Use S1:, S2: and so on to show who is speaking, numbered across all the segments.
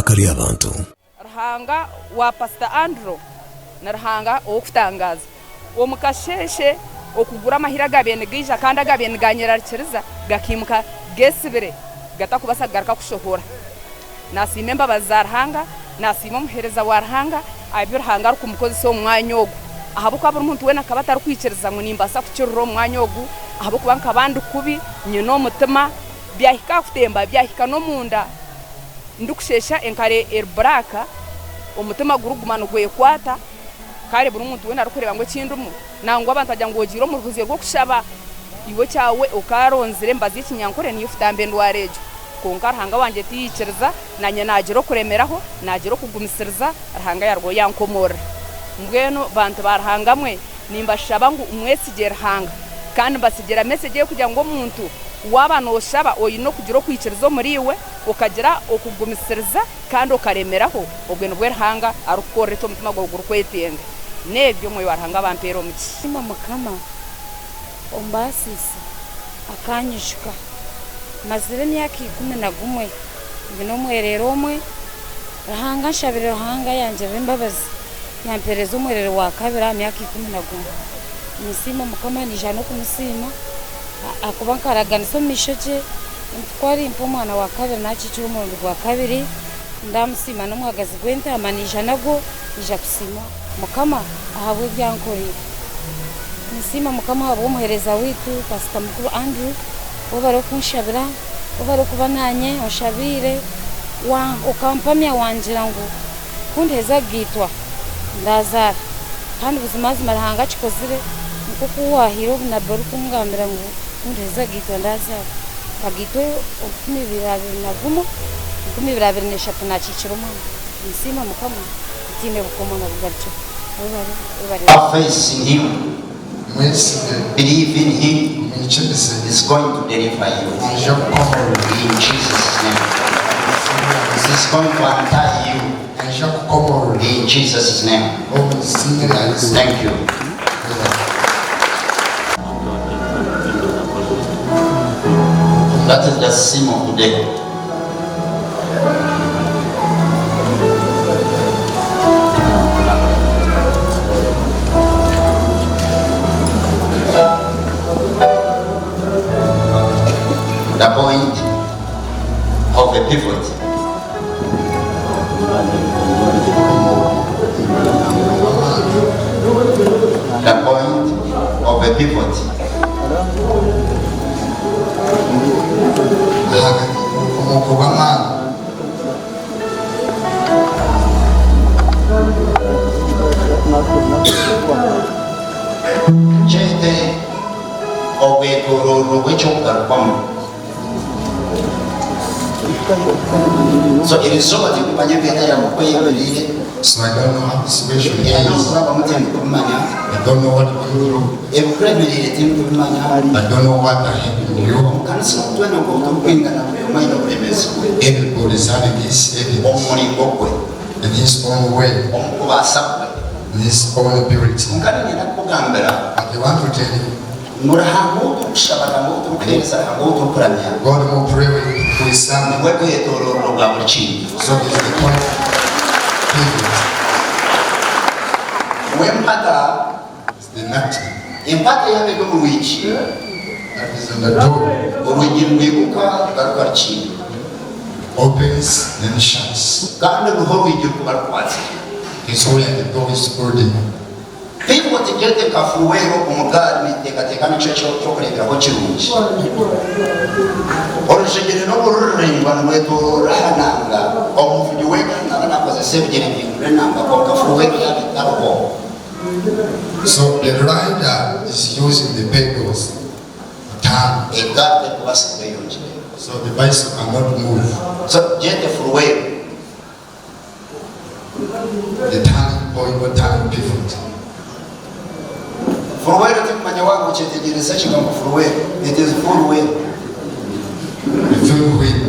S1: Eiraka ry'abantu.
S2: Ruhanga wa Pasita Andrew ni Ruhanga ow'okutangaaza. Omu kasheeshe okuguru amahiri agaabaire nigaija kandi agaabaire niganyerarikiriza gakaimuka geesibire gatakubaasa kugaruka kushohora. Naasiima embabazi za Ruhanga, naasiima omuheereza wa Ruhanga ahabi Ruhanga arikumukozesa omu mwanya ogu. Ahabw'okuba buri muntu weena akaba atarikwikiriza ngu nimbaasa kukirira omu mwanya ogu ahabw'okuba nkaba ndi kubi, nyine omutima, byahika aha kutemba byahika n'omunda. Ndikusheesha enkare eri buraaka, omutima gurikuguma nigwekwata, kare buri muntu weena arikureeba ngu eki ndimu, nangwa abantu bagira ngu ogiire omu ruhuzye rw'okushaba, iwe ekyawe okaaronzire emibazi y'ekinyankore niyo ekutamba endwara egyo. Kwonka Ruhanga wangye tiyaikiriza, naanye naagira okuremeraho, naagira okugumisiriza, Ruhanga yaarugaho yaankomorora. Mbwenu bantu ba Ruhanga mwe, nimbashaba ngu mwesigye Ruhanga. Kandi mbatsigira mesegi ey'okugira ngu omuntu waaba nooshaba oine okugira okwikiriza omuriiwe, okagira okugumisiriza kandi okaremeraho, obwo nibwo Ruhanga arikukukorera eki omutima gwawe gurikwetenga. N'ebyo Omwoyo wa Ruhanga abampeere omugisha.
S3: Nsiima Mukama ombaasiise akanyijuka. Mazire emyaka 11 nyine omwereere omwe. Ruhanga nshabire Ruhanga yangirira embabazi yampeereza omwereere wa kabiri aha myaka 11. Ninsiima Mukama naija n'okumusiima ahakuba nkaraganisa omu maisho gye nti ku arimpa omwana wa kabiri nakiikira omurundi gwa kabiri ndamusiima n'omwagazi gw'entaama naija nagwo naija kusiima Mukama ahabw'ebi ankoreire. Ninsiima Mukama ahabw'omuheereza waitu Pasita Mukuru Andrew webare okunshabira, webare kuba nanye onshabiire okampamya wangira ngu ku ndiheza kugaitwa ndazaara kandi buzimazima Ruhanga akikozire nk'oku wahaire obunabi orikungambira ngu ku ndiheza kugaitwa ndazaara. Nkagaitwa 2021, 2023 nakiikira omwana. Ninsiima Mukama ntaine bukomo na bugarukiro. Webare, webare.
S4: Have faith in him,
S5: Mwesige,
S4: believe in him,
S5: mwikirize,
S4: he's going to deliver you
S5: naija kukomorora.
S4: in Jesus name.
S5: Omu iziina rya Yesu.
S4: He's going to untie you
S5: Naija kukomorora.
S4: in Jesus name.
S5: Omu iziina rya Yesu.
S4: Thank you. That is the theme of today. The point of a pivot. The point of a pivot.
S5: Ahagati y'obukomooko bw'amaani.
S4: Kyete obwetoorooro bw'eky'okugarukwamu. So erizooba tinkumanya embeera yaawe oku eyemereire.
S5: So I don't know how the situation
S4: Era
S5: is.
S4: n'okurabamu tindikubimanya.
S5: I don't know what you go through.
S4: Ebikuremereire tindikubimanya.
S5: I don't know what are happening to you.
S4: Omu kanisa omu twena nk'oku turikwingana buri omwe aine oburemeezi bwe.
S5: Everybody is having his headaches.
S4: Omu muringo gwe.
S5: In his own way.
S4: Omu kubaasa kwe.
S5: In his own ability.
S4: Kwonka niinyenda kukugambira.
S5: But I want to tell you.
S4: Ngu Ruhanga ou turikushaba, Ruhanga ou turikuheereza, Ruhanga ou turikuramya.
S5: God who pray with, who is serving.
S4: Niwe bwetooroorero bwa buri kintu.
S5: So is the point pivot.
S4: Niwe mpata.
S5: Is the nut.
S4: Empata yaaba eri omu rwigi.
S5: That is on the door.
S4: Orwigi nirwiguka rugaruka rukinga.
S5: Opens then shuts.
S4: Kandi niho orwigi rurikuba rukwatsire.
S5: It's where the door is holding.
S4: Pivot gyete nka furuweero omu gaari ninteekateeka nikyo ky'okureeberaho kirungi. Orujegyere n'obu ruri ruraingwa nirwetooroora aha nanga. Omuvugi w'egaari naaba naakozesa ebigyere bihindura enanga kwonka furuweero yaaba etariho.
S5: So the rider is using the pedals to turn.
S4: Egaari terikubaasa kweyongyera.
S5: So the bicycle cannot move.
S4: So gyete furuweero.
S5: The turning point or turning pivot.
S4: Furuweero tikumanya waaba okyetegyereza ekigambo furuweero. It is full wheel.
S5: The full wheel.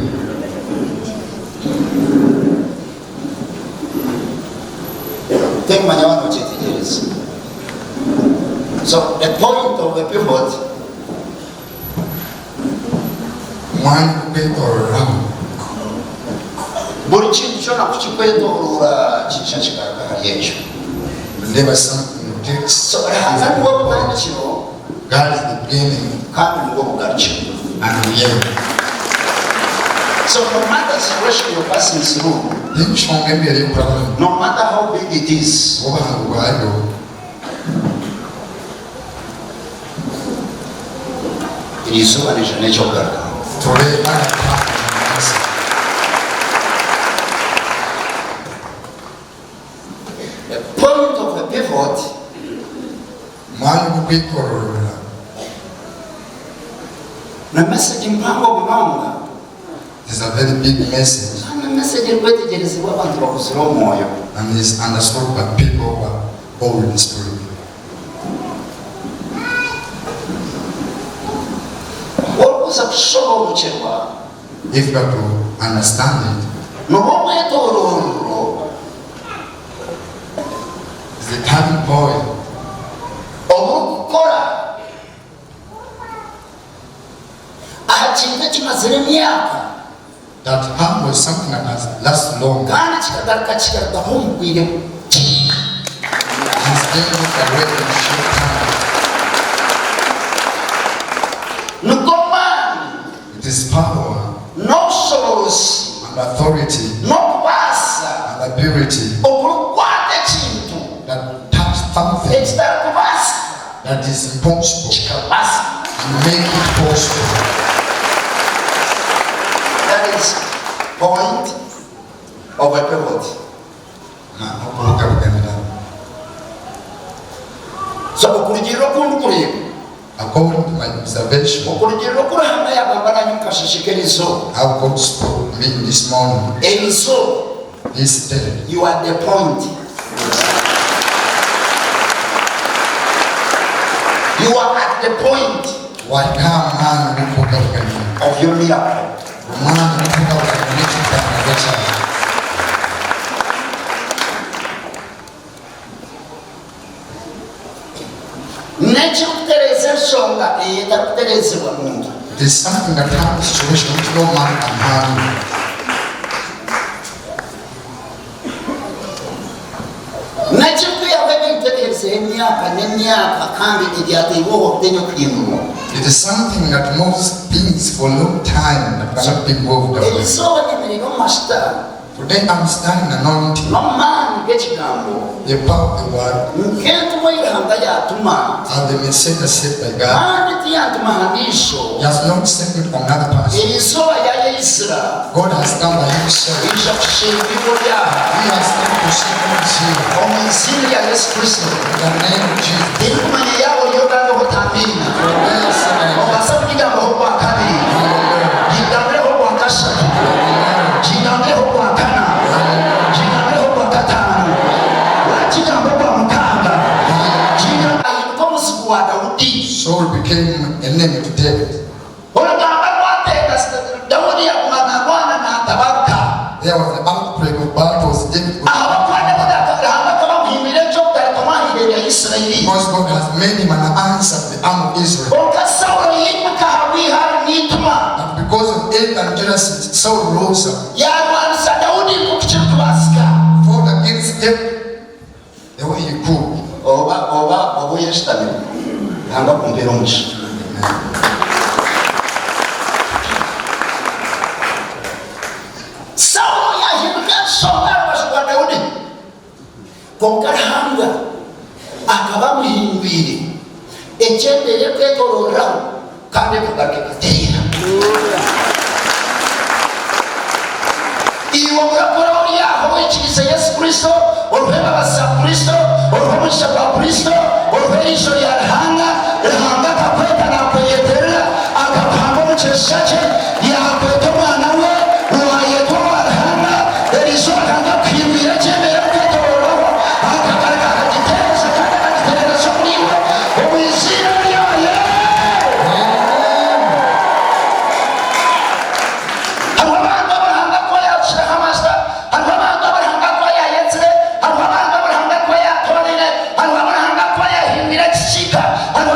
S4: Tikumanya waaba okyetegyereza. So the point of the pivot.
S5: Omwanya ogw'okwetororaho.
S4: Buri kintu kyona ku kirikwetooroora kiija kigaruka ahari ekyo.
S5: Whenever something rotates,
S4: So Ruhanga niwe butandikiro
S5: God is the beginning
S4: kandi niwe bugarukiro.
S5: and the end.
S4: So no matter situation you're passing through,
S5: Enshonga embeera ey'okurabamu,
S4: no matter how big it is,
S5: obuhango bwayo,
S4: eri izooba naija n'eky'okugarukamu.
S5: Today I have come with an answer.
S4: The point of the pivot
S5: Omwanya ogw'okwetororera
S4: na message mpango munonga
S5: is a very big message
S4: kandi message erikwetegyerezibwa abantu bakuzire omu mwoyo.
S5: and is understood by people who are old in spirit.
S4: Orikuza kushoboorokyerwa
S5: If you are to understand it,
S4: nibwo omwetororero
S5: it's the turning point
S4: oburikukora aha kintu ekimazire emyaka
S5: that harm was something that has lasted long.
S4: Kandi kikagaruka kikarugaho omu bwire bukye.
S5: Has been moved away in short time.
S4: Nigo maani.
S5: It is power.
S4: N'obushoboorozi.
S5: And authority.
S4: N'okubaasa.
S5: And ability.
S4: Okurikukwata ekintu.
S5: That touch something.
S4: Ekitarikubaasika.
S5: That is impossible.
S4: Kikabaasika.
S5: And make it possible.
S4: That is point of a pivot.
S5: Okubugabuganira.
S4: So okurugiirira oku ndikureeba.
S5: According to my observation.
S4: Okurugiirira oku Ruhanga yagamba nanye omu kasheeshe k'erizooba.
S5: How God spoke to me this morning.
S4: Erizooba.
S5: This day.
S4: You are the point. You are at the point.
S5: Wahika aha mwanya gw'okubugabuganira.
S4: Of your miracle.
S5: Omwanya gw'okubugabuganira gw'eky'okutangaaza kyawe.
S4: N'ekirikutereeza enshonga ei etarikutereezibwa muntu.
S5: It is something that handles situation which no man can handle.
S4: N'ekirikwihaho ebintu ebiherizeho emyaka n'emyaka kandi ebyateirweho obuteenyi okuhindurwa.
S5: It is something that moves things for a long time that cannot be moved away.
S4: Erizooba nyemereire omu mashita.
S5: Today I'm standing anointed.
S4: N'omu maani g'Ekigambo.
S5: The power of the word.
S4: Nk'entumwa ei Ruhanga yaatuma.
S5: As the messenger sent by God.
S4: Kandi tiyantuma aha ndiijo.
S5: He has not sent me to another person.
S4: Eri izooba yaayeyizira.
S5: God has come by himself.
S4: Yaija kusherura iwe ori aha.
S5: He has come to seek who is here.
S4: Omu iziina rya Yesu Kristo.
S5: In the name of Jesus.
S4: Tindikumanya yaaba oriyo ogambeho oti amiina. Obaasa kugigambaho ogwakabiri. Gigambireho ogwakashatu. Kigambireho ogwakana. Kigambireho ogwakataano. Waakigamba ogwamukaaga. Ahinduka omuzigu wa Daudi.
S5: Saul became an enemy to David.
S4: Orugamba rwateera, Daudi yaguma naarwana naatabaruka.
S5: There was an outbreak of battles. David was
S4: Ahabw'okuba Daudi Ruhanga akaba amuhindwire eky'okugarukamu aha ihe rya Israeli.
S5: Because God has made him an answer to the arm of Israel.
S4: Kwonka Saulo yaimuka ahabw'eihari n'eitima.
S5: But because of envy and jealousy, Saul rose up.
S4: Yaarwanisa Daudi nk'oku kirikubaasika.
S5: Fought against David the way he could.
S4: Oba oba oba oyeshutamire, Ruhanga akumpeere omugisha. Saulo yaahinduka enshonga aha rubaju rwa Daudi. Kwonka Ruhanga akaba amuhindwire eky'embeera erikwetorooreraho kandi ekagaruka ekateera. Iwe murokore ori aha oikiriize Yesu Kristo, oriho embabazi za Kristo, oriho omugisha gwa Kristo, oriho eriisho rya Ruhanga, Ruhanga akakweta naakweyeterera, akakuhanga omu kyeshusha kye, yaakweta omwana we, waayetwa owa Ruhanga, eriizooba Ruhanga akuhindwire eky'embeera erikwetorooreraho, akagaruka akagiteereza kandi akagiteerereza omuriiwe, omu iziina rya Yesu. Hariho abantu abu Ruhanga arikuba yaatushireho amajuta, hariho abantu abu Ruhanga arikuba yaayetsire, hariho abantu abu Ruhanga arikuba yaatooraine, hariho abu Ruhanga arikuba yaahindwire ekisiika, hariho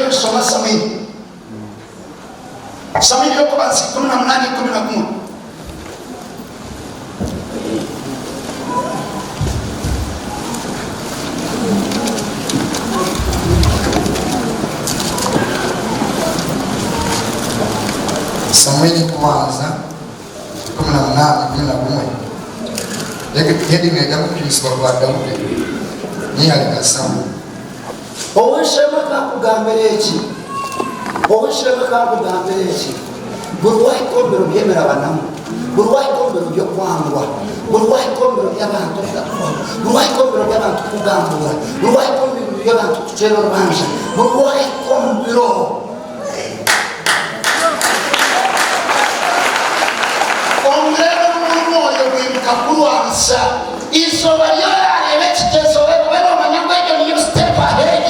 S4: nitushoma Samwiri. Samwiri y'okubanza 18:11.
S5: Samwiri kubanza 18:11 Heading egamba okwimutsibwa kwa Daudi n'eihari rya Saulo.
S1: Ow'eishe-emwe ka nkugambire eki, ow'eishe-emwe ka nkugambire eki, buri waahika omu biro by'emirabanamu, buri waahika omu biro by'okwangwa, buri waahika omu biro by'abantu okutakufaho, buri waahika omu biro by'abantu kukugambuura, buri waahika omu biro by'abantu kukucwera orubanja, buri waahika omu biro.
S4: Omureebe buri omwoyo gwimuka kukurwanisa. Eizooba ry'oraareeba ekigyezo obe noomanya ngu egyo niyo step ahead.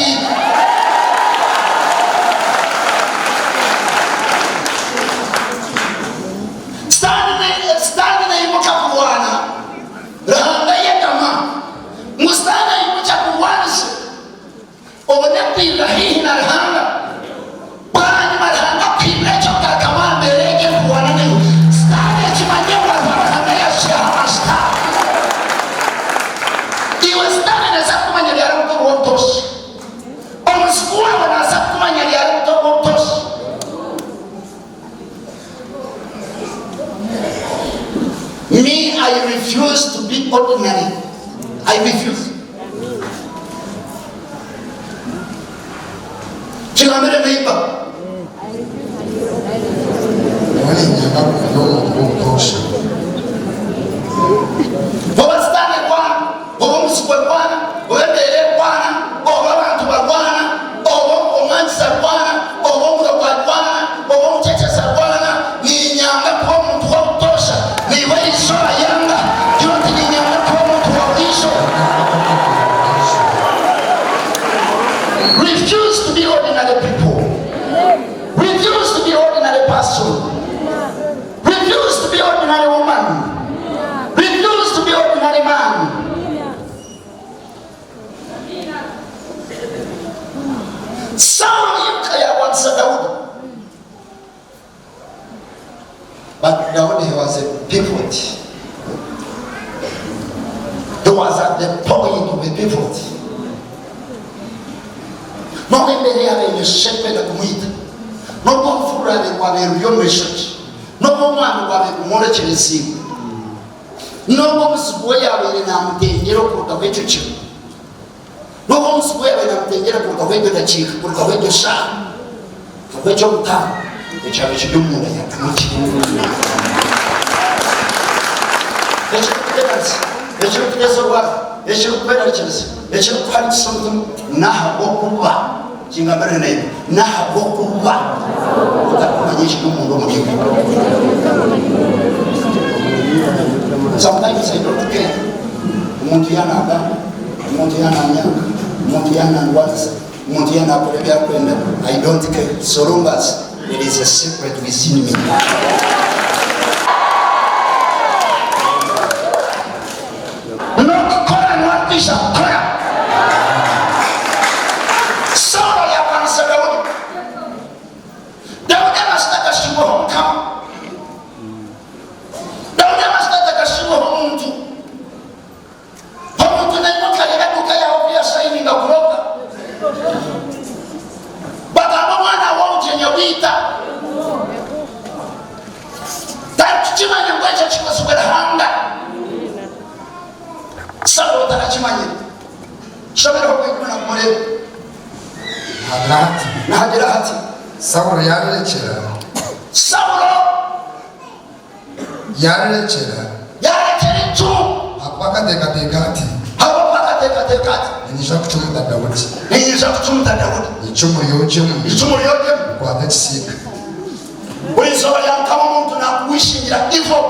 S4: Sitaane naimuka kurwana, Ruhanga ayegama ngu Sitaane aimukye akurwanise. Obone kwirira haihi na Ruhanga. Bwanyima Ruhanga akuhindura eky'okugarukamu aha mbeera egyo erikurwana naiwe. Sitaane ekimanye ngu hariho abu Ruhanga yaashukirweho amajuta. Iwe Sitaane naaza kukumanya ryari omutooro w'obutoosha. Omuzigu waawe naaza kukumanya ryari omutooro w'obutoosha. Me, I refuse to be ordinary. I refuse.
S1: Kigambire neighbor.
S5: Nyowe niinyanga kuba omuntu w'obutoosha.
S4: Oba Sitaane erwana, oba omuzigu arwana, oba embeera erwana, oba abantu barwana, oba omwangizi arwana, oba omurogo arwana, oba omucecezi arwana, niinyanga kuba omuntu w'obutoosha. Naiwe erizooba yanga, gira oti niinyanga kuba omuntu wa buriijo. Refuse to be ordinary people. Refuse to be ordinary person. Refuse to be ordinary woman. Refuse to be ordinary man. Saulo yaimuka yaarwanisa Daudi. But Daudi he was a pivot. He was at the point of a pivot. N'obu embeera yaabaire neeshusha erikwenda kumwita, n'obu orufu ruraabe rwabaire ruri omu maisho ge, n'obu omwami gwabaire gumworekyereziibwe, n'obu omuzigu we yaabaire naamutengyera okurugaho ekyo kiro, N'obu omuzigu yaabaire naamutengyera kurugaho egyo dakiika, kurugaho egyo shaaha, kurugaho eky'omutaano ekyabaire kiri omunda ya Daudi. Ekirikuteganisa, ekirikuteeza orwari, ekirikukwerarikiriza, ekirikukuharikisa omutima, n'ahabw'okuba, kingambirire naiwe, n'ahabw'okuba otarikumanya ekiri omunda omuri iwe. Sometimes I don't care. Omuntu yaanagamba, omuntu yaananyanga, omuntu yaanandwanisa, omuntu yaanakora ebi arikwenda, I don't care so long as there is a secret within me. N'okukora niwe arikwija kukora. Saulo yaarwanisa Daudi. Daudi amajuta agashukirweho Mukama. Daudi amajuta atagashukirweho omuntu. Omuntu naimuka areeba eduuka yaawe oku yashayininga kuroga. Bagamba omwana w'obugyenya bwita. Tarikukimanya ngu ekyo kikozirwe Ruhanga. Saulo tarakimanyire. Shomereho Baibuli naguma oreebe.
S5: Nahagira hati.
S4: Nahagira hati.
S5: Saulo yaarerekyera.
S4: Saulo.
S5: Yaarerekyera.
S4: Yaarekyera eicumu.
S5: Ahakuba akateekateeka ati.
S4: Ahabw'okuba akateekateeka ati.
S5: Niinyija kucumita Daudi.
S4: Niinyija kucumita Daudi.
S5: Eicumu ryogyemu.
S4: Eicumu ryogyemu.
S5: Rikwate ekisiika.
S4: Buri izooba rya Mukama omuntu naakuwishingira evil.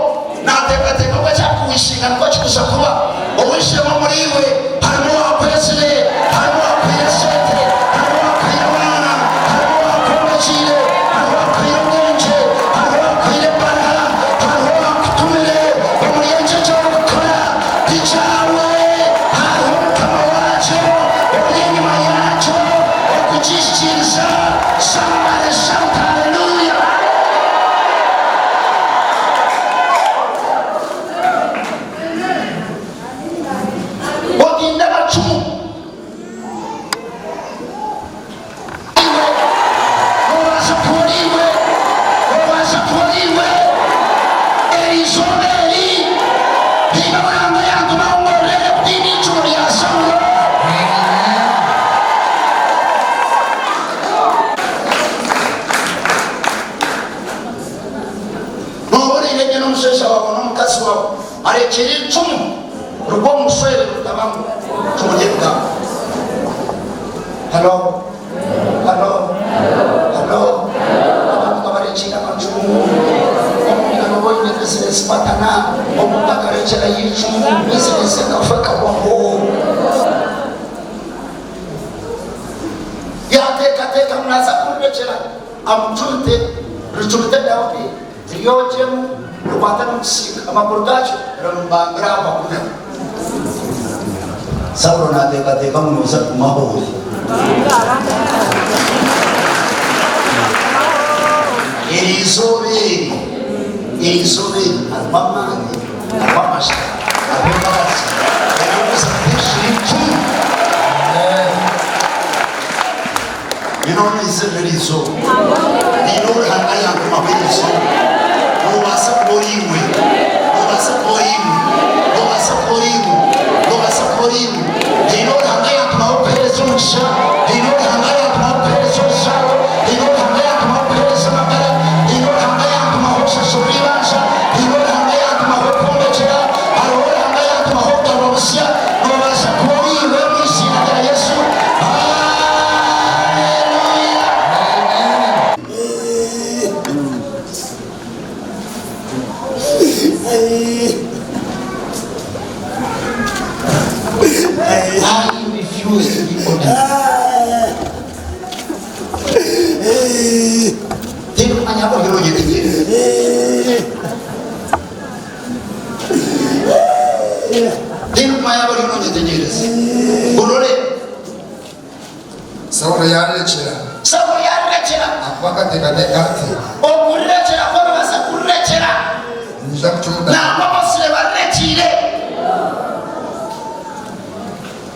S4: Naateekateeka ngu eki arikuwishinga nikwo kirikuza kuba. Ow'eishe-emwe omuriiwe harimu owaakwezire, harimu owaakuhaire esente, harimu owaakuhaire abaana, harimu owaakwombekiire, hariho owaakuhaire obwengye, hariho owaakuhaire embaraga, hariho owaakutumire omuri ekyo eki orikukora. Ti kyawe, hariho Mukama waakyo ori enyima yaakyo okukihikiiriza. Arekyera eicumu rigwa omu mushwere ritabamu icumu ry'ebigambo. Halo? Halo? Halo? Abantu kabarekyera amacumu, omuntu noba oine bizinesi kwatana, omuntu akarekyerayo eicumu, bizinesi ekafa ekahwaho. Yaateekateeka ngu naaza kurirekyera amucumite, ricumite Daudi, ryogyemu, rikwate n'omu kisiika. Amakuru gaakyo rimubambire aha makune. Saulo naateekateeka ngu nooza kuguma aho ori. Eri izooba eri, eri izooba eri harimu amaani, harimu amajuta, harimu embabazi, harimu okuza kuteeshera eicumu. Nyine ou naizirira eri izooba. Haine ou Ruhanga yantumaho eri izooba. Noobaasa kuba ori iwe. Noobaasa kuba ori iwe. Noobaasa kuba ori iwe. Noobaasa kuba ori iwe. Haine ou Ruhanga yantumaho kukuheereza omugisha. Haine ou Ruhanga yantumaho kukuheereza oruzaaro. Haine ou Ruhanga yantumaho kukuheereza amagara. Haine ou Ruhanga yantumaho kushashurira eibanja. Haine ou Ruhanga yantumaho kukwombekyera. Hariho ou Ruhanga yantumaho kugarura busya. Noobaasa kuba ori iwe omu iziina rya Yesu. Haleluya! I refuse to be ordinary. Tindikumanya ahu oriyo noyetegyereza. Tindikumanya ahu oriyo noyetegyereza. Orore.
S5: Saulo yaarekyera.
S4: Saulo yaarekyera.
S5: Ahakuba akateekateeka ati.
S4: Okurirekyera kwo nibaasa kurirekyera.
S5: Niinyija kucumuta.
S4: Nangwa abasire barirekyeire.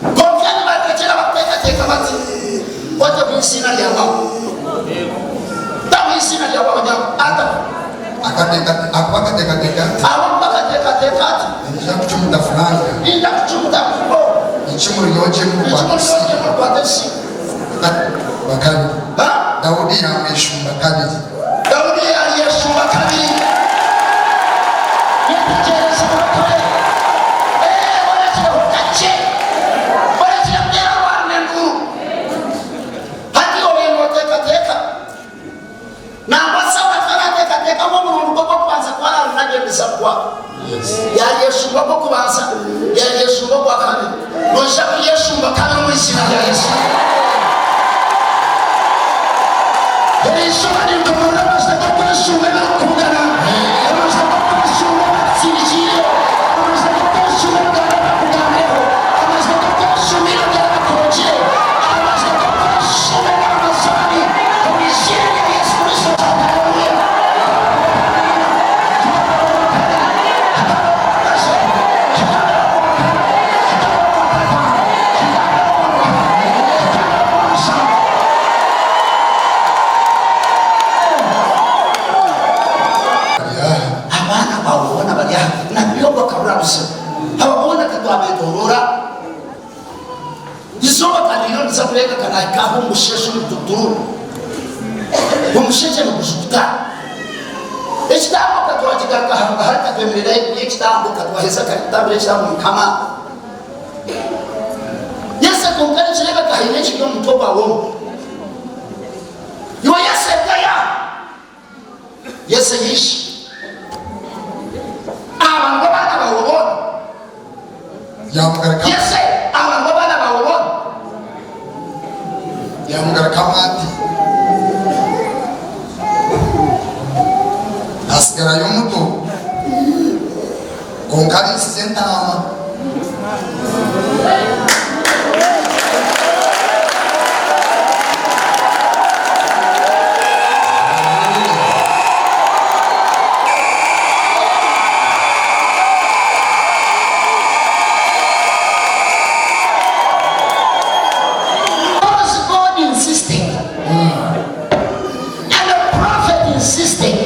S4: Kwonka nibarirekyera bakuteekateeka bati, Oteho eiziina rya baabo. Taho eiziina rya baabo nyabo. Ataho.
S5: Ahakuba akateekateeka ati.
S4: Ahabw'okuba akateekateeka ati.
S5: Niinyija kucumuta furanga.
S4: Niinyija kucumuta o.
S5: Eicumu ryogyemu rikwate
S4: Eicumu ryogyemu rikwate ekisiika.
S5: Kabiri. Daudi yaamweshumba kabiri.
S4: Daudi yaayeshumba kabiri. Yetegyereze murokore. Ee, orekireho kakye. Orekire kuteera rwari n'enduuru. Hati obaire nooteekateeka. Nangwa Saulo akaba naateekateeka ngu omurundi gwe gw'okubanza ku araabe naagyendesa kugwa, yaaryeshumba ogw'okubanza, yaaryeshumba ogwa kabiri. Noija kuryeshumba kabiri omu iziina rya Yesu. Eri izooba ninkomorora amajuta g'okweshumba ebirikukundana, amajuta g'okweshumba abakutsirikiire, amajuta g'okweshumba ebigambo ebi bakugambireho, amajuta g'okweshumba eiraka eri bakurogire, amajuta g'okweshumba enaama z'ababi, omu iziina rya Yesu Kristo. Haleluya! Abaana baawe boona bari aha, na Yobu akabura buzima. Aba boona ka twabetooroora. Izooba ka ririyo niza kurenga ka naahika aha omu musheeshe omu tuturu. Omusheeshe nigujuguta. Ekitambo ka twakigaruka hangahari ka twemerera ahaiguru y'ekitambo ka twaheza kare kutambira ekitambo Mukama. Yese kwonka nikireebeka haine ekiri omu mutwe gwawe omu. Iwe Yese gaya. Yese yaija. Aba nibo baana baawe boona.
S5: Yaamugarukamu.
S4: Yese, aba nibo baana baawe boona.
S5: Yaamugarukamu ati, Hasigarayo omuto, kwonka ariisize entaama.
S4: Because God insisted and the prophet insisted.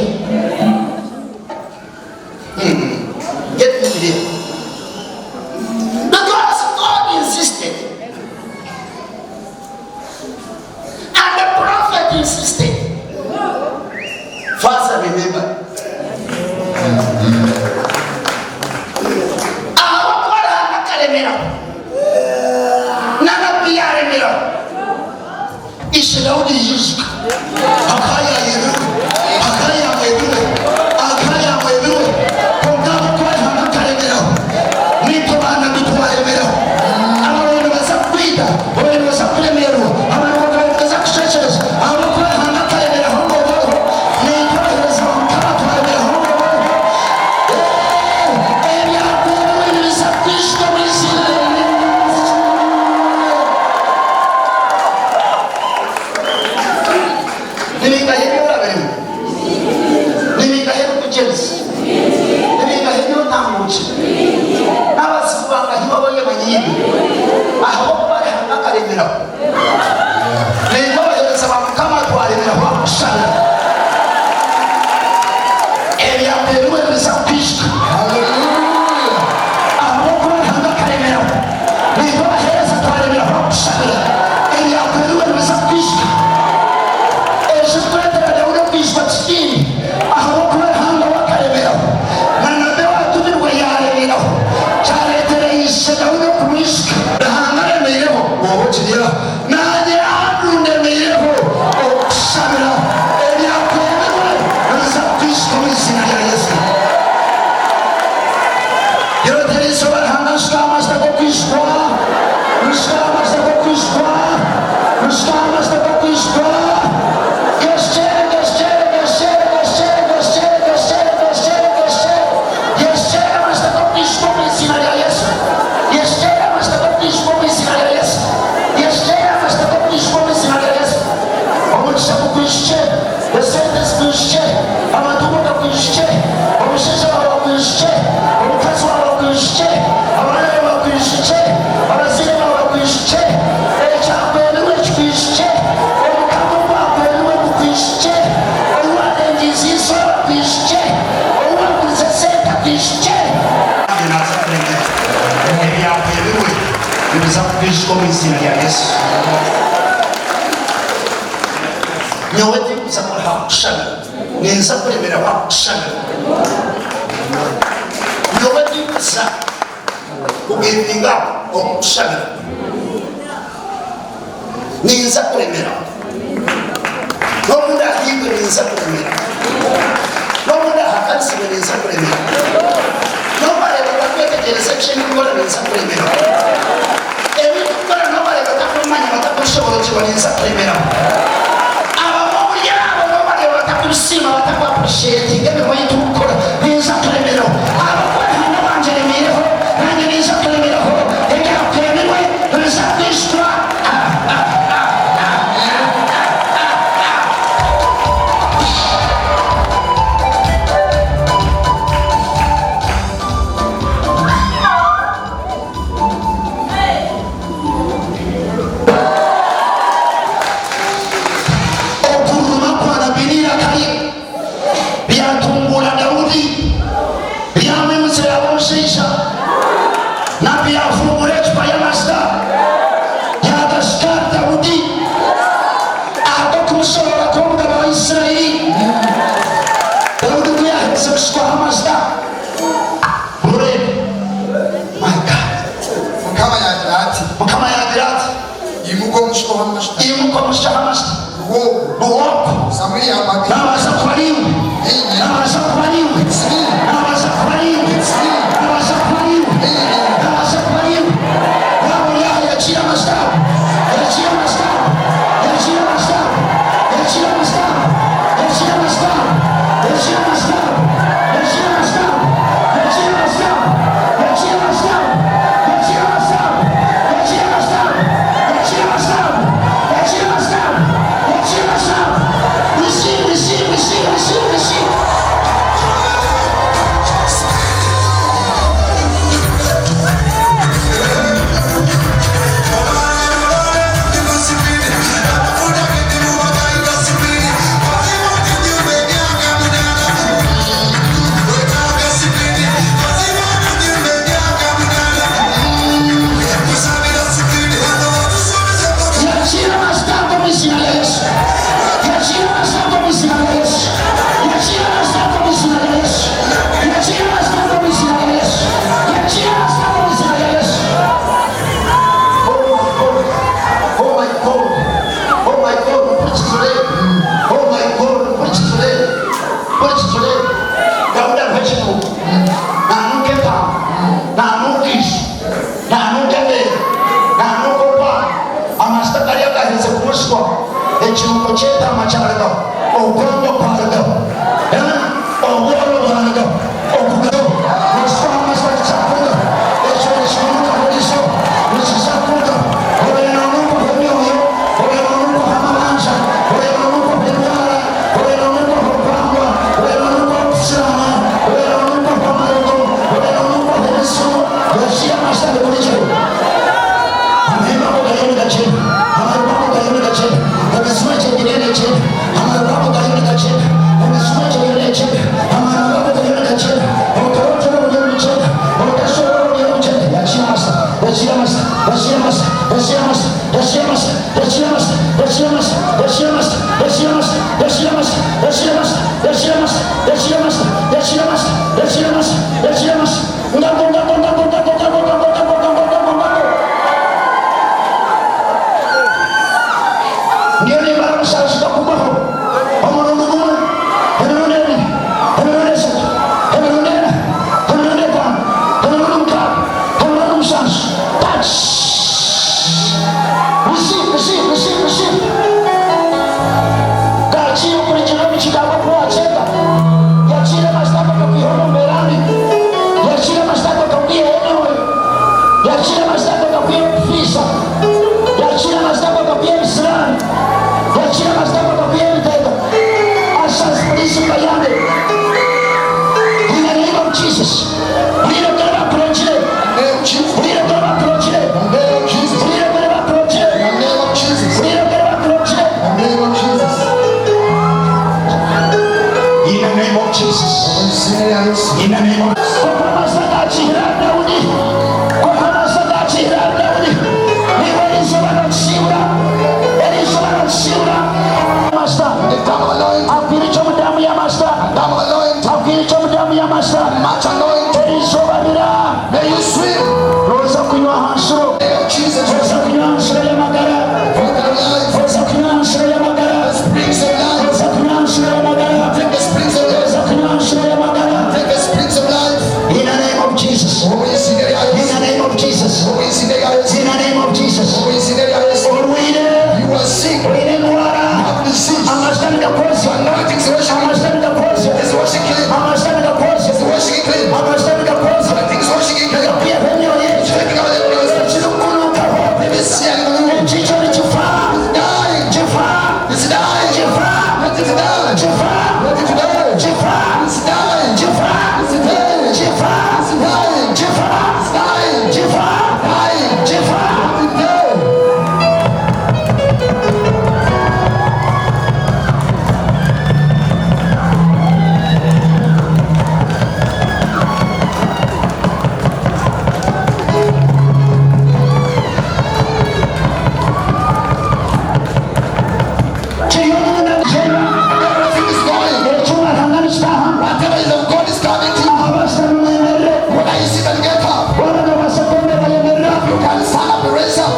S4: Get me there.
S1: Niiwe. Ahabw'okuba Ruhanga akaremeraho. Naitwe abaheereza ba Mukama twaremeraho aha kushabira. Ebyateerwe nibiza kwijuka. Ahabw'okuba Ruhanga akaremeraho. Naitwe abaheereza twaremeraho aha kushabira. Ebyateerwe nibiza kwijuka. Ekirikureetera Daudi okwijuka tikindi, ahabw'okuba Ruhanga we akaremeraho. Na nabi owaatumirwe yaaremeraho. Kyareetera ishe Daudi okumwijuka. Ruhanga aremeireho, oba okiri aho. Naanye Andrew ndemeireho okukushabira. Ebyakwemerwe nibiza kukwijuka omu iziina rya Yesu. Gira oti, Eriizooba Ruhanga nshukaho amajuta g'okwijukwa, nshukaho amajuta g'okwijukwa, nshukaho amajuta g'okwijukwa. Geshere, geshere, geshere, geshere, geshere, geshere, geshere, geshere, geshere amajuta g'okwijukwa omu iziina rya Yesu. Geshere amajuta g'okwijukwa omu iziina rya Yesu. Geshere amajuta g'okwijukwa omu iziina rya Yesu. Omugisha gukwijukye, esente zikwijukye, amatungo gakwijukye, omushaija waawe akwijukye, omukazi waawe akwijukye, abaana baawe bakwijukye, abazaire baawe bakwijukye, ekyakwemirwe kikwijukye, omukago ogwakwemirwe gukwijukye, ou warengiize eizooba akwijukye, ou wagurize esente akwijukye. Nanye naaza kuremera ebyakwemirwe nibiza kukwijuka omu iziina rya Yesu. Nyowe tinkuza kuruha kukushabira, ninza kuremererwa kukushabira. Nyowe tinkuza kugivinga up okukushabira, ninza kuremera. N'obu ndahigwe ninza kuremera, n'obu ndahakanisibwe ninza kuremera, n'obu bareeba batakwetegyereza eki ndikukora ninza kuremera. Ebi ndikukora n'obu bareeba batakumanya batakushoborokyerwa ninza kuremeraho. Abamwe omuri abo n'obu bareeba batakubisiima bataku appreciatinga emirimo ei turikukora ninza kuremeraho. Ahabw'okuba Ruhanga wangye aremeireho nanye ninza kuremeraho. Ebyakwemirwe nibiza kwijukwa. Okururuma kwa nabbi n'eiraka rye byatunguura Daudi, byamwimutsya yaaba omushaija. Nabbi yaafungura ecupa y'amajuta yaagashuka ahari Daudi ahabw'okumushoboora kuba omugabe wa Isiraeli. Daudi ku yaaherize kushukwaho amajuta, Mureebe. My God.
S5: Mukama yaagira ati.
S1: Mukama yaagira ati.
S5: Imuka omushukyeho amajuta.
S1: Imuka omushukyeho amajuta.
S5: Ruhoogo.
S1: Ruhoogo.
S5: Samwiri yaamwaka.
S1: Naabaasa kuba niiwe.
S5: Niinye.
S1: Naabaasa kuba niiwe.
S5: Niinye.
S1: Naabaasa kuba niiwe.
S5: Niinye.
S1: Naabaasa kuba niiwe.
S5: Niinye.
S1: Naabaasa kuba niiwe. Waaba ori aha yakiira amajuta ago. Yakiira amajuta ago. Yakiira amajuta ago. Yakiira amajuta ago. Yakiira amajuta ago. Yakiira amajuta ago. Yakiira amajuta ago. Yakiira amajuta ago. Yakiira amajuta ago. Yakiira amajuta ago. Yakiira amajuta ago. Yakiira amajuta ago. Yakiira amajuta ago. Yakiira amajuta ago. Receive, receive, receive, receive, receive. Yakiira amajuta ago omu iziina rya Yesu. Yakiira amajuta ago omu iziina rya Yesu. Yakiira amajuta ago omu iziina rya Yesu. Yakiira amajuta ago omu iziina rya Yesu. Yakiira amajuta ago omu iziina rya Yesu. Oh my God. Oh my God. Oh my God. Mpurikiza oreebe. Oh my God. Mpurikiza oreebe. Mpurikiza oreebe. Daudi ariho ekinuuko. Naanuuka entaama. Naanuuka eisho. Naanuuka emeeri. Naanuuka orwari. Amajuta gariya gaherize kumushukwaho. Ekinuuko ky'entaama kyarugaho. Okwangwa kwarugaho. Obworo bwarugaho. Okugaho. Nooshukwaho amajuta tikyakurugaho. Ekyo nikinuukaho eriizooba. Nikiija kukurugaho. Obaire noonuukwaho emyoyo. Obaire noonuukwaho amabanja. Obaire noonuukwaho endwara. Obaire noonuukwaho okwangwa. Obaire noonuukwaho okukiraana. Obaire noonuukwaho amarogo. Obaire noonuukwaho emizimu. Yakiira amajuta bikuri kimwe. In the name of Jesus. Orwaire, oine endwara, amajuta nigakozya, amajuta nigakozya, amajuta nigakozya, amajuta nigakozya, gakwihaho emyoyo egyo ekirikukunuukaho, ekikyo nikifa, kifa, kifa, kifa, kifa, kifa, kifa, kifa, kifa, kifa. Kiri omunda nikyera.
S4: Everything is going.
S1: Ekyoma Ruhanga nikitaahamu.
S4: Whatever is of God is coming to you.
S1: Abaasa nimwemerere.
S4: Whether you sit and get up,
S1: Waaba noobaasa kwemerera yemerera.
S4: you can stand up and raise up.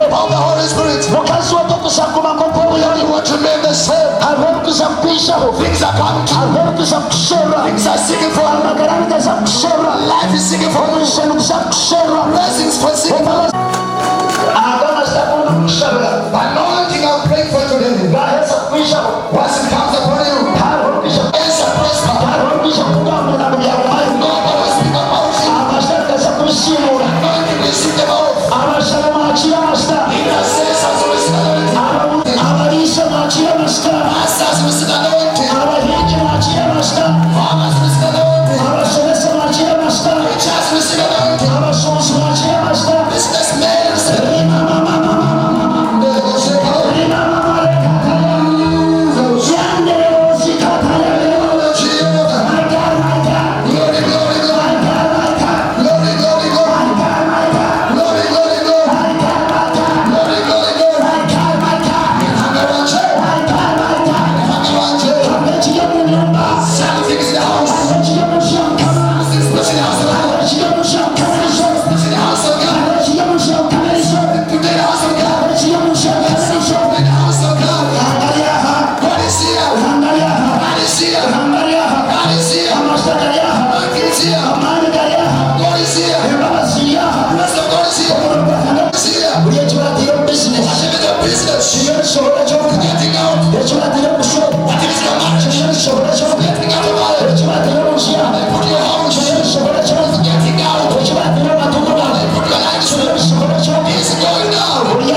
S4: Of the Holy Spirit.
S1: Mukazi we tokuza kuguma nk'oku
S4: You
S1: ori.
S4: want to remain the same.
S1: Hariho ebikuza kukwijaho.
S4: Things are coming to you.
S1: Hariho ebikuza kukusherura.
S4: Things are seeking for you.
S1: Amagara nigaza kukusherura.
S4: Life is seeking for you.
S1: Omugisha niguza kukusherura.
S4: Blessings for seeking for you.
S1: Aga amajuta agu ndikukushabira.
S4: Anointing I'm praying for today.
S1: Gaheza kukwijaho.
S4: Once it comes upon you,
S1: Hariho ebikuza
S4: it's a prosper.
S1: hariho ebikuza kukugambira ngu byagumayo.
S4: Nobody will speak about you.
S1: Amajuta nigaza kubisiimuura.
S4: Anointing will see them off.
S1: Abashaba mwakire amajuta.
S4: Intercessors will receive anointing.
S1: Abariisa mwakire amajuta.
S4: Pastors will receive anointing.
S1: Abahingi mwakire amajuta.
S4: Farmers will receive anointing.
S1: Abashomesa mwakire amajuta.
S4: Teachers will receive anointing.
S1: Abashobozi mwakire amajuta.
S4: Businessmen will receive Glory, glory, glory. Glory, glory, glory. Glory, glory, glory. Glory, glory, glory. Hangarache. Hangarache. Something is in the house. Something special in the house of God. Something in the house of God. Something today in the house of God. Something in the house of God. God is here. God is here. God is here. God is here. God is here. Bless of God is here. God is here. Whatever your business, getting out. Whatever is your marriage, getting out of marriage. They put your house, getting out. They put your life, it's going down. You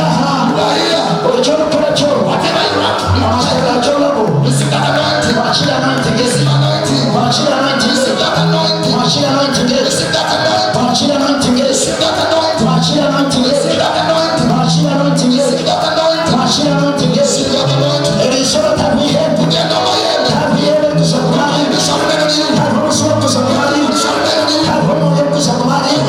S4: are here. Whatever you want, receive that anointing. Receive anointing. Receive that anointing. Receive that anointing. Receive that anointing. Receive that anointing. Receive that anointing. Receive that anointing. Tugenda mayembe. Mayembe shall remain on you. Mayembe shall remain on you. Mayembe shall remain on you. Mayembe shall remain on you.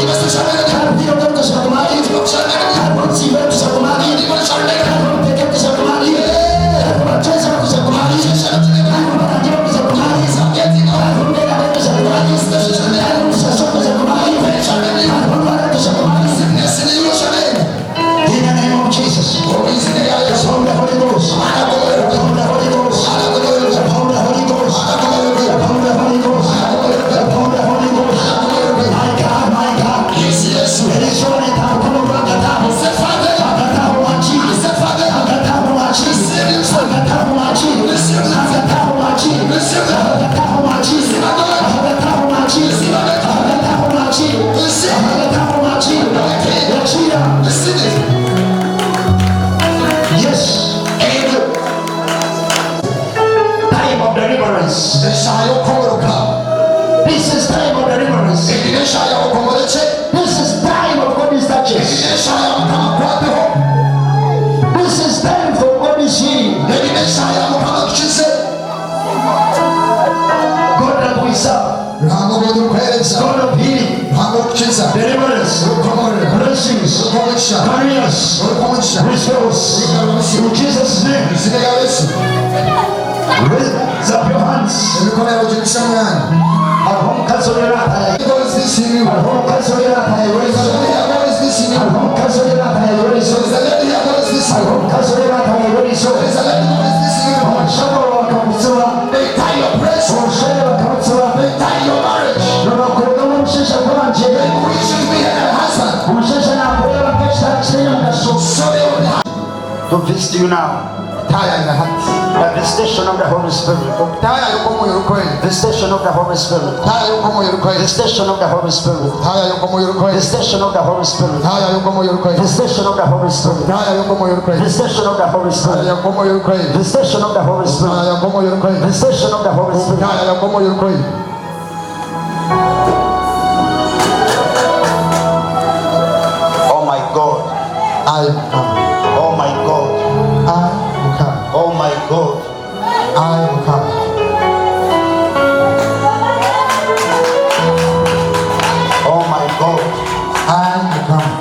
S4: Mayembe shall remain on you. Yeah. Mayembe shall remain on you. Mayembe shall get it out. Mayembe shall remain on you. Mayembe shall remain on you. Sickness in you shall end.
S1: In the name of Jesus.
S4: Oh, it's in the air.
S1: Upon the Holy Ghost. Upon the Holy Ghost. Upon the Holy Ghost. Upon the Holy Ghost. Upon the Holy Ghost. My God, my God.
S4: Yes, yes. Say, Father. Say, Father. Receive it.
S1: Yes. Time of deliverance.
S4: Eshaya okukongoroka.
S1: This is time of deliverance.
S4: Egi n'eshaya okukongoreke.
S1: This is time of God's
S4: Egi
S1: touches.
S4: n'eshaya Mukama akukwateho.
S1: This is time for God's healing.
S4: Egi n'eshaya Mukama akukize.
S1: God of wisdom,
S5: Ruhanga obukuheereza
S1: God of healing,
S5: Ruhanga okukiza
S1: deliverance,
S5: okukomorera
S1: blessings,
S5: okwomukisa
S1: careers,
S5: okwomukisa
S1: resource. In Jesus' name,
S5: izina lya Yesu
S1: raise up your hands.
S5: emikono yawe gimisa mwana
S1: Hariho omukazi oriyo
S5: God is listening you.
S1: hariho omukazi oriyo
S5: There is a lady here, God is listening you.
S1: hariho omukazi oriyo
S5: There is a lady here, God is listening
S1: hariho
S5: you.
S1: omukazi oriyo
S5: There is a lady God is listening you.
S1: omushaho bakamutsiba
S4: They tie your press.
S1: omushaija bakamutsiba
S4: They tie your marriage.
S1: nibakurega omushaija gwangye
S4: They wish you to be a husband.
S1: omushaija
S4: To visit you now.
S5: Kutaayaayira hati.
S4: The visitation of the Holy Spirit.
S5: Okutaayaaya okw'Omwoyo Orikwera.
S4: Visitation of the Holy Spirit.
S5: Okutaayaaya okw'Omwoyo Orikwera.
S4: Visitation of the Holy Spirit.
S5: Okutaayaaya okw'Omwoyo Orikwera.
S4: Visitation of the Holy Spirit.
S5: Okutaayaaya okw'Omwoyo Orikwera.
S4: Visitation of the Holy Spirit.
S5: Okutaayaaya okw'Omwoyo Orikwera.
S4: Visitation of the Holy Spirit.
S5: Okutaayaaya okw'Omwoyo Orikwera.
S4: Visitation of the Holy Spirit.
S5: Okutaayaaya okw'Omwoyo Orikwera.
S4: Visitation of the Holy Spirit.
S5: Okutaayaaya okw'Omwoyo Orikwera.
S4: Oh my God.
S5: Ai Mukama.
S4: Oh my God.
S5: Ai Mukama.
S4: Oh my God.
S5: Ai Mukama.
S4: Oh my God.
S5: Ai Mukama.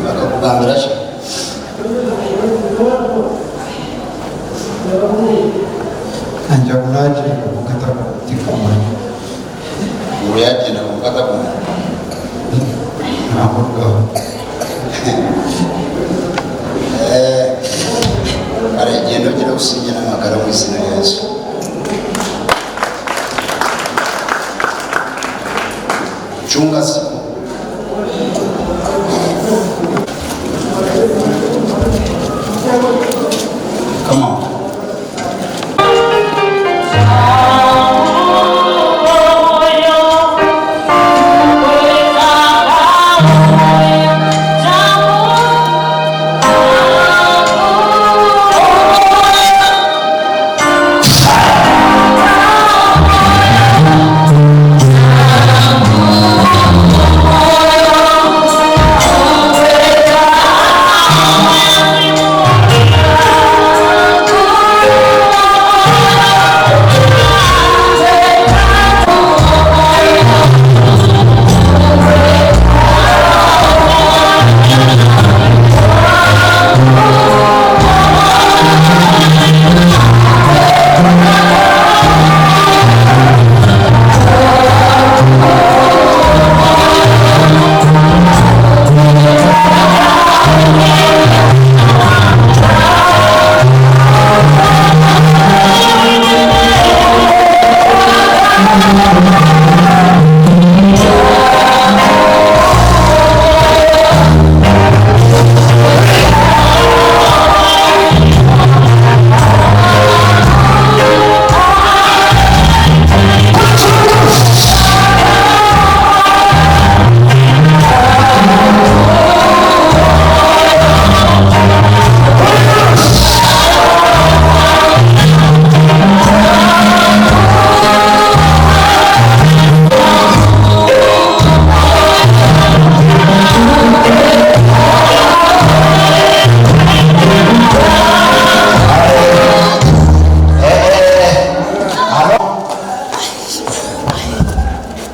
S4: Akakugambira ki?
S5: Angira ngu nagyenda kwonka tinkumanya.
S4: Ngu yagyenda kwonka takumanya.
S5: Namurugaho.
S4: Kare gyenda ogire obusingye n'amagara omu eiziina rya Yesu. Chunga siku. Come on.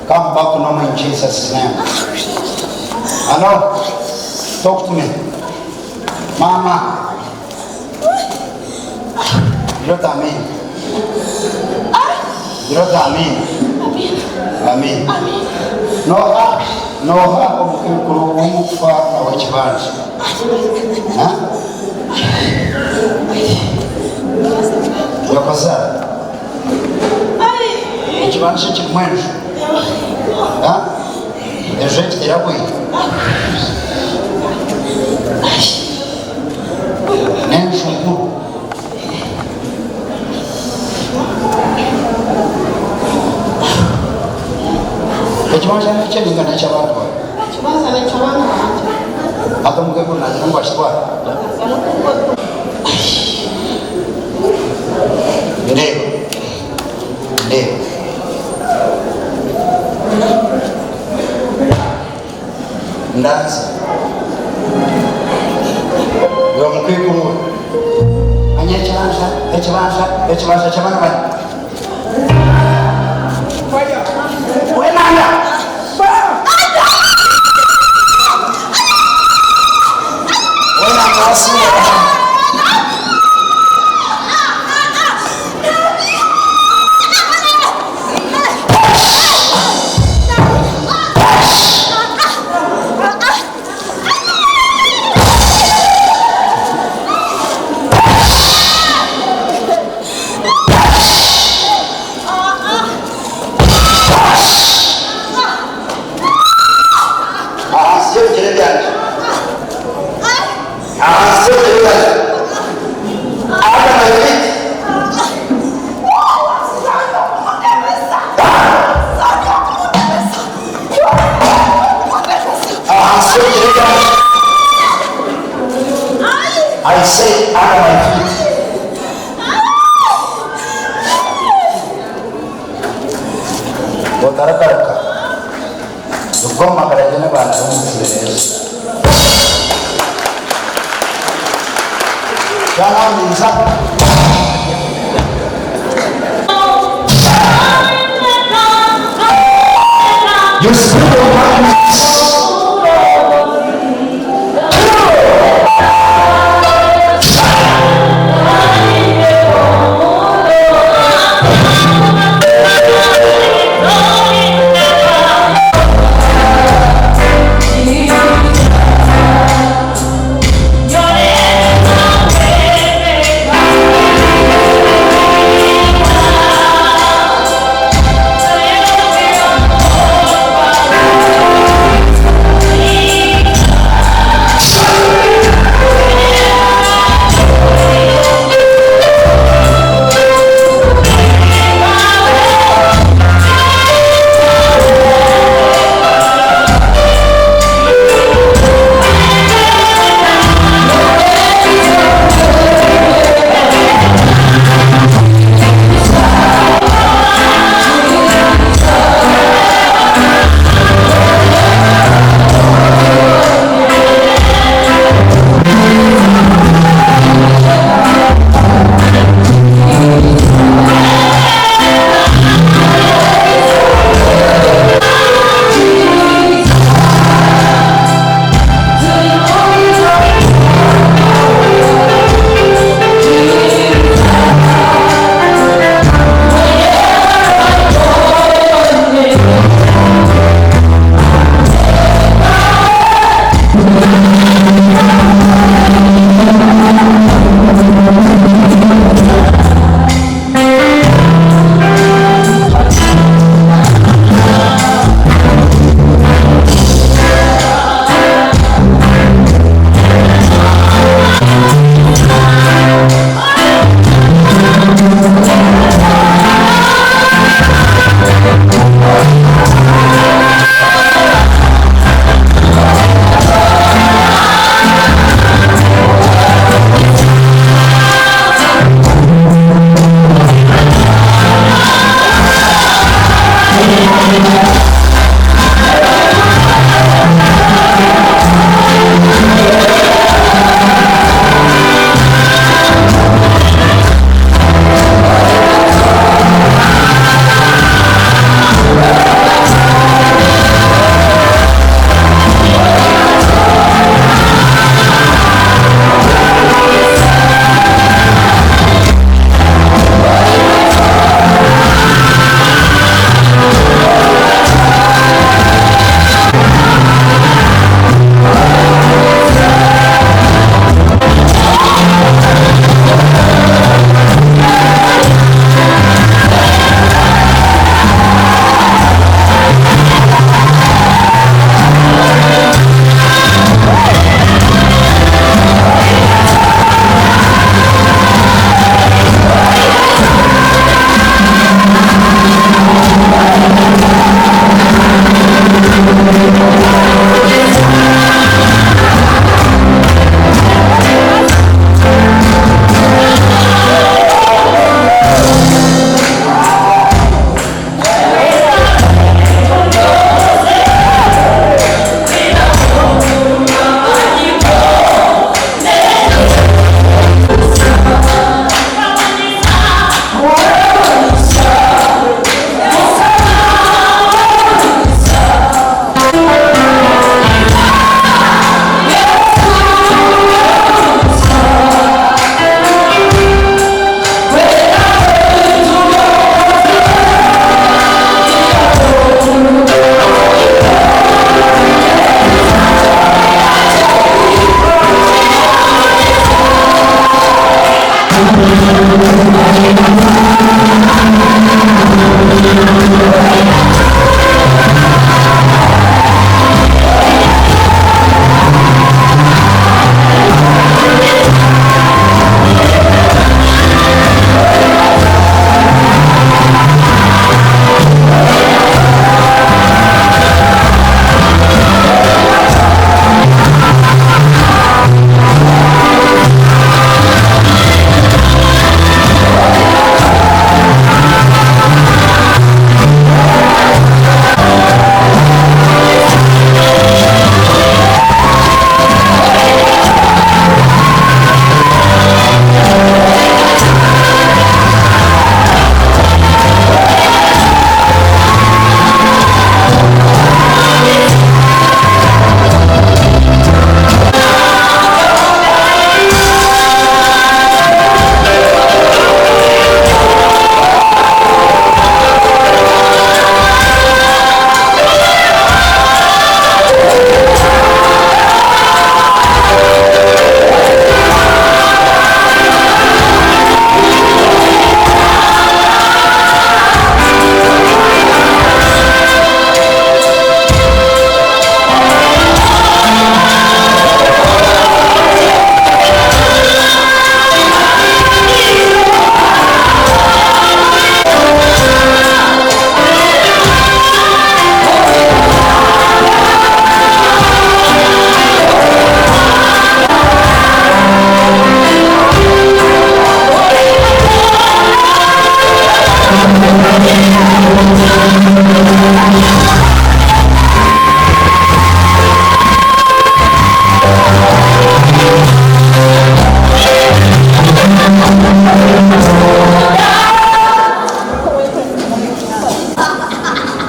S4: Come back to normal in Jesus' name. Hello? Talk to me. Mama. You know what I mean? You know what I mean? Amen. Noha, noha omukuru w'omukufa ow'ekibanja. Ha? Yakoza. Ekibanja kirimu enju. Ha? Enju egi teragwire. N'enju nkuru. Ekibanja n'ekye ninga n'eky'abantu bawe?
S6: Ekibanja n'eky'abaana bangye.
S4: Hati omukaikuru naagira ngu akitware? Ndeeba. Ndeeba. Ndanza. Iwe mukaikuru we. Manya ekibanja, ekibanja, ekibanja ky'abaana bange. Wenanda! Wenanda wasinga. I say under my feet. Otaragaruka. Ubwo mu magara agena abantu b'umuziraneza. Yarangiza. You spirit of madness.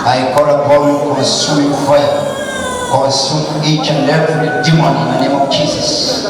S4: I call upon consuming fire, consume each and every demon in the name of Jesus.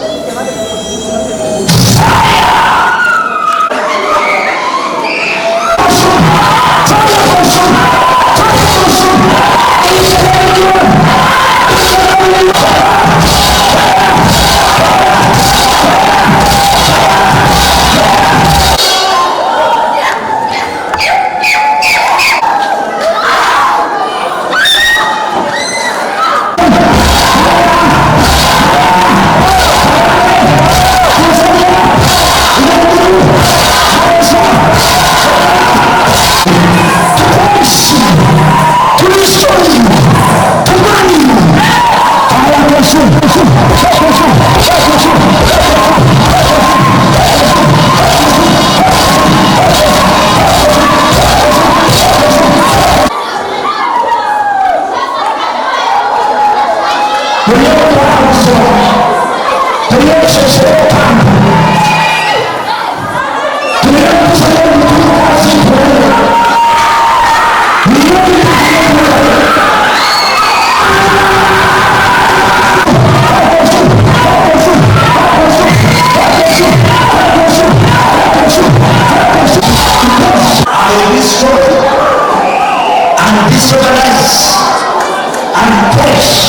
S4: I destroy and disorganize and perish.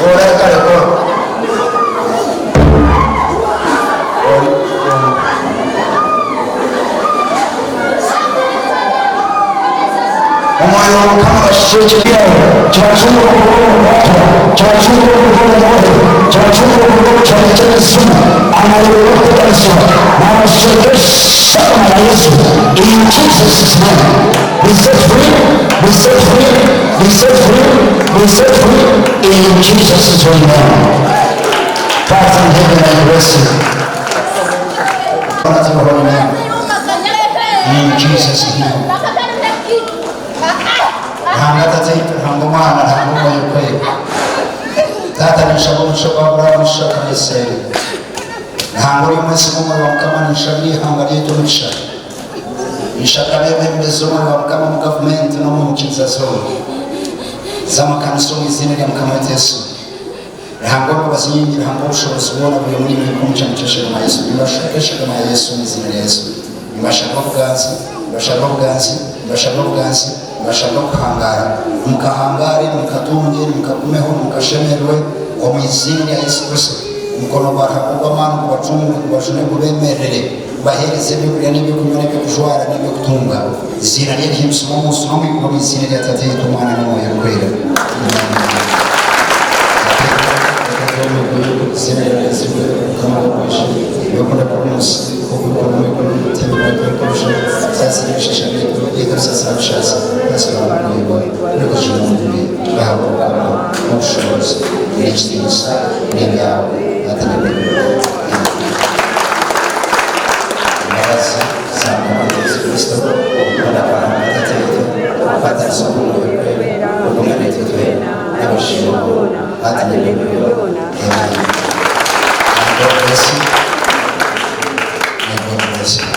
S4: Ora kare kora. Omwoyo wa Mukama abashishekye.
S7: Kibacungure okuruga omu bukwatwa, kibacungure okuruga omu bubohe, kibacungure okuruga omu kihome ky'emizimu, amariro g'okuteganisibwa. Naabashisheka eshagama ya Yesu in Jesus name. Be set free, be set free, be set free, be set free in Jesus name. Father in heaven I bless you.
S4: Honor to your holy name. In Jesus name. Ruhanga Tataitwe, Ruhanga Omwana, Ruhanga Omwoyo Orikwera. Taata ninshaba omugisha gwa Abrahamu, Isaaka na Israeli. Ruhanga ori omwesigwa omwoyo wa Mukama ninshabira eihanga ryaitu omugisha. Ninshaba abeebembezi omwoyo wa Mukama omu gavumenti n'omu nyikiriza zoona z'amakanisa omu iziina rya Mukama waitu Yesu. Ruhanga w'embabazi nyingi, Ruhanga w'obushoboorozi bwona buri omuri imwe omugisha mukyeshagama ya Yesu. Nimbashuka eshagama ya Yesu omu iziina rya Yesu. Nimbashaba obuganzi, nimbashaba obuganzi, nimbashaba obuganzi, nimbashaba okuhangaara. Mukahangaare, mukatunge, mukagumeho, mukashemererwe omu iziina rya Yesu Kristo. Omukono gwa Ruhanga ogw'amaani gubacungure, gubajune, gubeemerere, gubaheereze eby'okurya n'eby'okunywa n'eby'okujwara n'eby'okutunga. Eiziina rye rihimbisibwe omu nsi n'omu iguru omu iziina rya Tataitwe, Omwana n'Omwoyo Orikwera.
S1: N'abashema boona hati n'ebiro byona. Amen. And God bless you. May God bless you.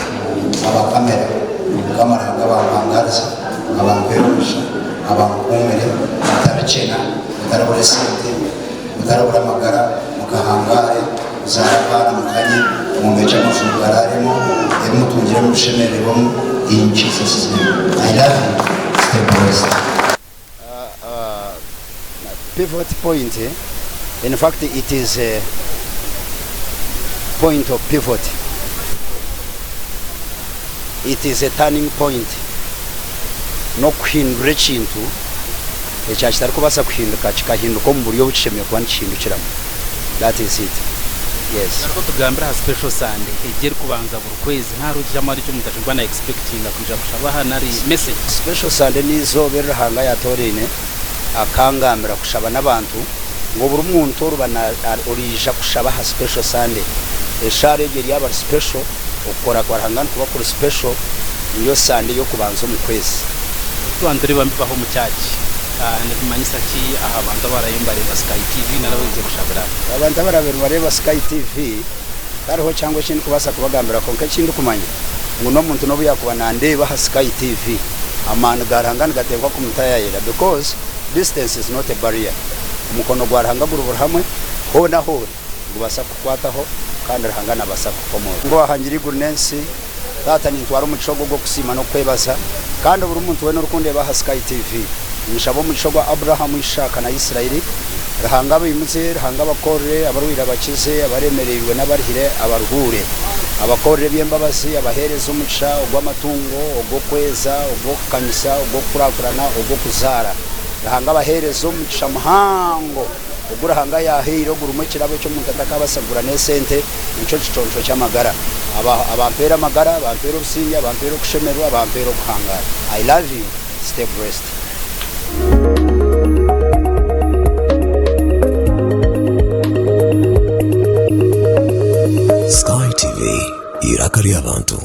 S1: Aba kamera, Mukama Ruhanga abampangarize, abampere omugisha, abankuumire, mutarikyena, mutaribura esente, mutaribura amagara, mukahangare, muzaare abaana mukanye, mwombekye amaju mugaraaremu, ebi mutungire mubishemererwemu, in Jesus name. I love you. Stay blessed. Pivot point, in fact it is a point of pivot, it is a turning point, n'okuhindura ekintu ekya kitarikubaasa kuhinduka kikahinduka omu buryo obu kishemereire kuba nikihindukiramu. That is it. Yes.
S8: Garuka otugambire aha special Sunday egi erikubanza buri kwezi nahari ogira amaani eki omuntu arikuba na expectinga kwija kushaba aha nari message.
S1: Special Sunday n'eizooba eri Ruhanga yatooraine akangambira kushaba n'abantu ngu buri muntu oriba oriija kushaba aha Special Sunday eshaara egyo eryaba ri special, okukora kwa Ruhanga nikuba kuri special, niyo Sunday y'okubanza omu kwezi.
S8: Twaba nitureeba nibibaho omu church nibimanyisa ki aha bantu abarayo nibareeba Sky TV nari abaija kushabira aha?
S1: Abantu abarabe nibareeba Sky TV tihariho kyangu eki ndikubaasa kubagambira kwonka eki ndikumanya ngu n'omuntu n'obu yaakuba naandeeba aha Sky TV amaani ga Ruhanga nigateekwa kumutayaayira because distance is not a barrier. Omukono gwa Ruhanga guri buri hamwe hoona ahu ori nigubaasa kukukwataho kandi Ruhanga naabaasa kukukomorora. Ngu owahangire eiguru n'ensi Taata nintwara omugisha ogu ogw'okusiima n'okukwebaza, kandi buri muntu weena orikundeeba aha Sky TV, ninshaba omugisha ogwa Abrahamu, Isaaka na Israeli, Ruhanga abaimuze, Ruhanga abakorere, abarwaire abakize, abaremereirwe n'abarihire abaruhuure, abakorere eby'embabazi, abaheereze omugisha ogw'amatungo, ogw'okweza, ogw'okukanyisa, ogw'okukurakurana, ogw'okuzaara. Ruhanga abaheereze omugisha muhango ogu Ruhanga yaahaire ogurimu ekirabo eki omuntu atakaabaasa kugura n'esente, Nikyo kiconco ky'amagara. Abampeera amagara, abampeera obusingye, abampeera okushemererwa, abampeera okuhangaara. I love you, stay blessed.
S9: Sky TV, eiraka ry'abantu.